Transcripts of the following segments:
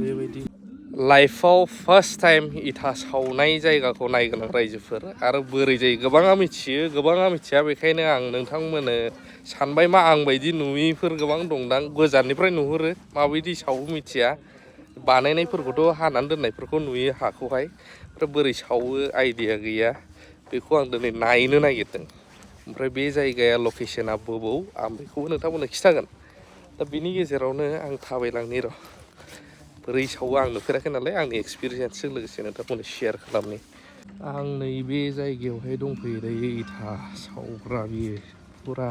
बेबायदि लाइफआव first time इथा सावनाय जायगाखौ नायगोन रायजोफोर आरो बोरै जायो गोबाङा मिथियो गोबाङा मिथिया बेखायनो आं नोंथांमोननो सानबाय मा आं बायदि नुयिफोर गोबां दंदां गोजाननिफ्राय नुहुरो माबायदि सावो मिथिया बानायनायफोरखौथ' हानानै दोननायफोरखौ नुयो हाखौहाय ओमफ्राय बोरै सावो आइडिया गैया बेखौ आं दिनै नायनो नागिरदों ओमफ्राय बे जायगाया लकेसना बबाव आं बेखौबो नोंथांमोननो खिथागोन दा बिनि गेजेरावनो आं थाबायलांनि र' बोरै सावो आं नुफेराखै नालाय आंनि एक्सपिरियेन्सजों लोगोसे नोंथांमोननो शेयार खालामनि आं नैबे जायगायावहाय दंफैयो दायो इथा सावग्रा बियो फुरा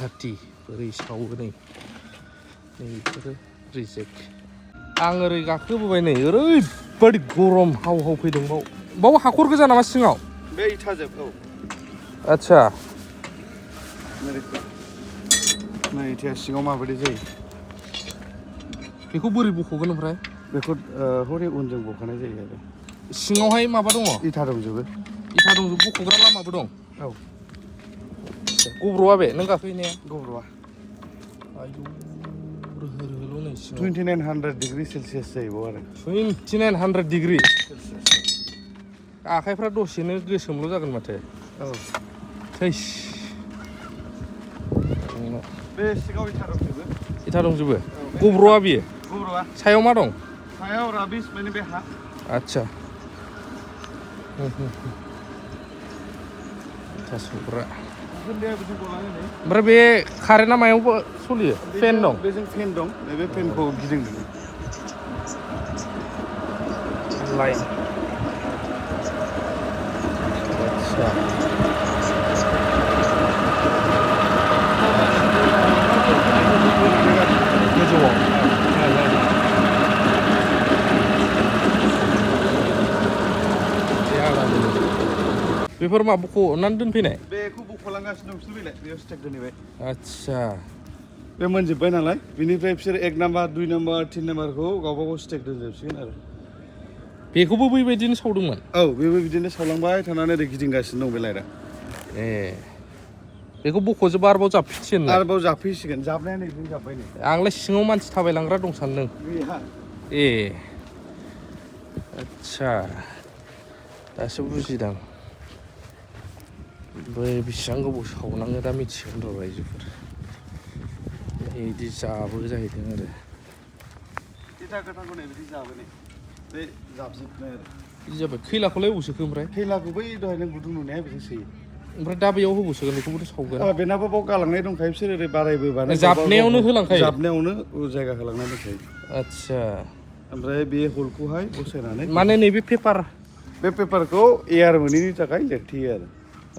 हाथि बोरै सावो नै बेफोरो रिजेक्ट आं ओरै गाखोबोबाय नै ओरैबादि गरम हाव हाव फैदों बाव हाखर गोजा नामा सिङाव बे इथाजोब औ आदसा नै इथाया सिङाव माबायदि जायो बेखौ बोरै बख'गोन ओमफ्राय बेखौ हरै उनजों बख'नाय जायो आरो सिङावहाय माबा दङ इथा दंजोबो इथा दंजोबो बख'ग्रा लामाबो दं औ गब्र'आ बे नों गाखोहैनाया गब्र'आ आयौ रोहो रोहोल' नै सिङाव 2900 डिग्री सेलसियास जायो आरो 2900 डिग्री आखाइफ्रा दसेनो गोसोमल' जागोन माथो औ थैस बे सिङाव इथा दंजोबो गब्र'आ बियो गब्र'आ सायाव मा दं सायाव राबिस माने बे हा आदसा इथा सावग्रा ओमफ्राय बे कारेन्टआ मायावबो सोलियो फेन दं बेजों फेन दं बे फेनखौ गिदिंदों लाइन आदसा गोजौआव बेफोर मा बख'नानै दोनफैनाय बेखौ बख'लांगासिनो दं बिसोर बेलाय बेयाव स्टेक दोनहैबाय आदसा बे मोनजोब्बाय नालाय बिनिफ्राय बिसोर 1 नाम्बार 2 नाम्बार 3 नाम्बारखौ गावबा गाव स्टेक दोनजोबसिगोन आरो बेखौबो बैबायदिनो सावदोंमोन औ बेबो बिदिनो सावलांबाय थानानै ओरै गिदिंगासिनो दं बे लाइटआ ए बेखौ बख'जोबा आरोबाव जाबफिनसिगोन आरोबाव जाबफैसिगोन जाबनाया नै जों जाबबाय नै आंलाय सिङाव मानसि थाबायलांग्रा दं सानदों गैया ए आदसा दासो बुजिदां बै बेसेबां गोबाव सावनाङो दा मिथिगोन र' रायजोफोर बिदि जाबो जाहैदों आरो इथा गोथांखौ नै बिदि जाबोनाय बे जाबजोबनाय आरो बिदि जाबाय खैलाखौलाय बबाव सोखो ओमफ्राय खैलाखौ बै दहाय नों गुदुं नुनाया बेजों सोयो ओमफ्राय दा बेयाव होबाव सोगोन बेखौबोथ' सावगोन बेनाबो बाव गालांनाय दंखायो बिसोर ओरै बारायबोबानो जाबनायावनो होलांखायो जाबनायावनो जायगा होलांनाय दंखायो आदसा ओमफ्राय बे हलखौहाय बसायनानै माने नैबे पेपार बे पेपारखौ एयार मोनैनि थाखाय लिरथेयो आरो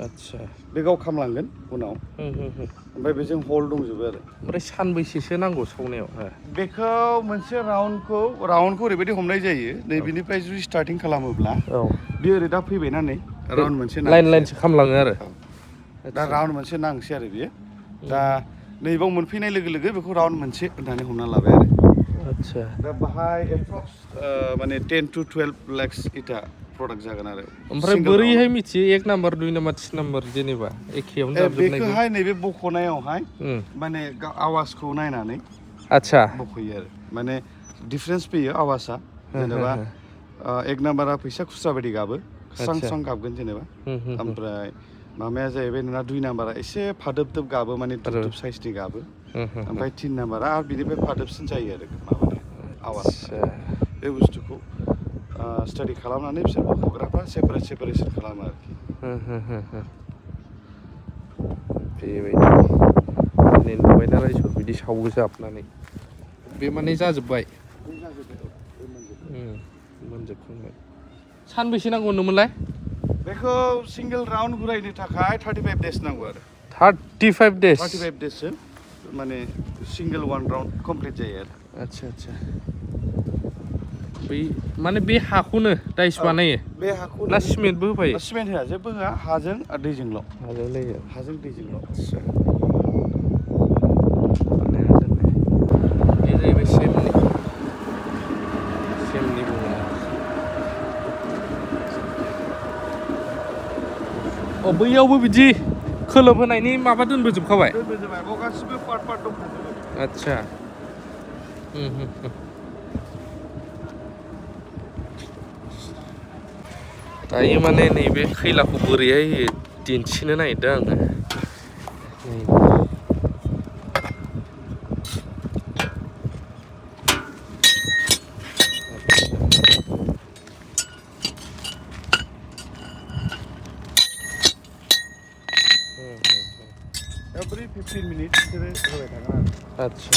आदसा बे गाव खामलांगोन उनाव ओमफ्राय बेजों हल दंजोबो आरो ओमफ्राय सानबैसेसो नांगौ सावनायाव बेखौ मोनसे राउन्डखौ ओरैबायदि हमनाय जायो नै बिनिफ्राय जुदि स्टार्टिं खालामोब्ला बे ओरै दा फैबायना नै राउन्ड मोनसे लाइन लाइनसो खामलाङो आरो दा राउन्ड मोनसे नांसै आरो बियो दा नैबाव मोनफैनाय लोगो लोगो बेखौ राउन्ड मोनसे होननानै हमना लाबाय आरो आदसा दा बाहाय एप्रक्स माने 10 to 12 lakhs इथा प्रडाक्ट जागोन आरो ओमफ्राय बोरैहाय मिथियो 1 नाम्बार 2 नाम्बार 3 नाम्बार जेनेबा एखेयावनो जाजोबनायखौ बेखौहाय नैबे बख'नायावहाय माने आवाजखौ नायनानै आदसा बख'यो आरो माने डिफारेन्स फैयो आवाजआ जेनेबा 1 नाम्बारा फैसा खुस्रा बायदि गाबो स्रां स्रां गाबगोन जेनेबा ओमफ्राय माबाया जाहैबाय नोंना 2 नाम्बारा एसे फादोबदोब गाबो माने दुब साइसनि गाबो ओमफ्राय 3 नाम्बारा आरो बिनिफ्राय फादोबसिन जायो आरो माबाया आवाजआ बे बुस्थुखौ स्टाडि खालामनानै बिसोर बख'ग्राफ्रा सेपारेसन खालामो आरोखि बेबायदि नुबायना रायजोफोर बिदि सावो जाबनानै बे माने जाजोब्बाय मोनजोबखांबाय सानबेसे नांगौ होनदोंमोनलाय बेखौ सिंगल राउन्ड घुरायनो थाखाय 35 days नांगौ आरो 35 days माने सिंगल 1 राउन्ड कमप्लिट जायो आरो आदसा आदसा बै माने बे हाखौनो टाइल्स बानायो बे हाखौ ना सिमेन्टबो होफायो सिमेन्ट होआ जेबो होआ हाजों दैजोंल' हाजों दैजोंल' आदसा बे जाहैबाय सेमनि बुङो बैयावबो बिदि खोलोब होनायनि माबा दोनबोजोबखाबाय गासिबो पार्ट दंखाजोबो आदसा दायो माने नैबे खैलाखौ बोरैहाय होयो दिन्थिनो नागिरदों आङो। एभ्रि 15 मिनिट बिसोरो होबाय थागोन आरो। आदसा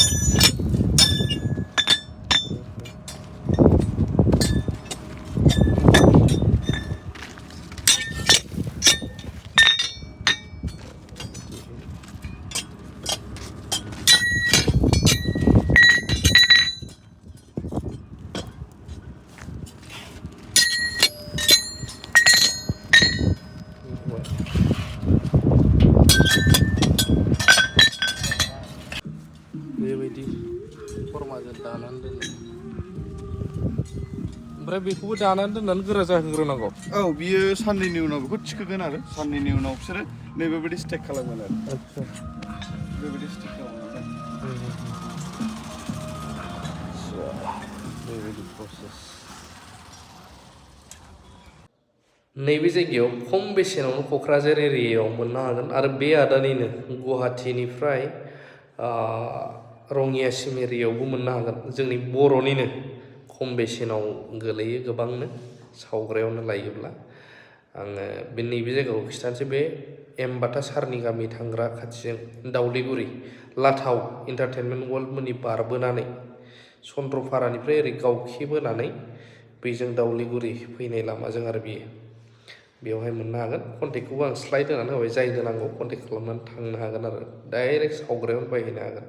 बेबायदि फर्माजों दानानै दोनो। ओमफ्राय बेखौबो दानानै दोननानै गोरा जाहोग्रोनांगौ। औ बियो साननैनि उनाव बेखौ थिखोगोन आरो साननैनि उनाव बिसोरो नैबेबायदि स्टेक खालामगोन आरो। आदसा बेबायदि स्टेक खालामगोन। बेबायदि प्रसेस। नैबे जायगायाव खम बेसेनावनो क'क्राझार एरियायाव मोननो हागोन आरो बे आदानिनो गुवाहाटीनिफ्राय रङियासिम एरियायावबो मोननो हागोन। जोंनि बर'निनो खम बेसेनाव गोलैयो गोबांनो सावग्रायावनो लायोब्ला। आङो बे नैबे जायगाखौ खिन्थानोसै। बे एमबाथा सारनि गामि थांग्रा खाथिजों दाउदैगुरि लाथाव इन्टारटेनमेन्ट वर्ल्ड मोननि बारबोनानै चन्द्रपारानिफ्राय ओरै गावखेबोनानै बेजों दाउदैगुरि फैनाय लामाजों आरो बियो बेवहाय मोननो हागोन। कन्टेक्टखौबो आं स्लाइड होनानै होबाय, जायनो नांगौ कन्टेक्ट खालामनानै थांनो हागोन आरो डाइरेक्ट सावग्रायावनो बायहैनो हागोन।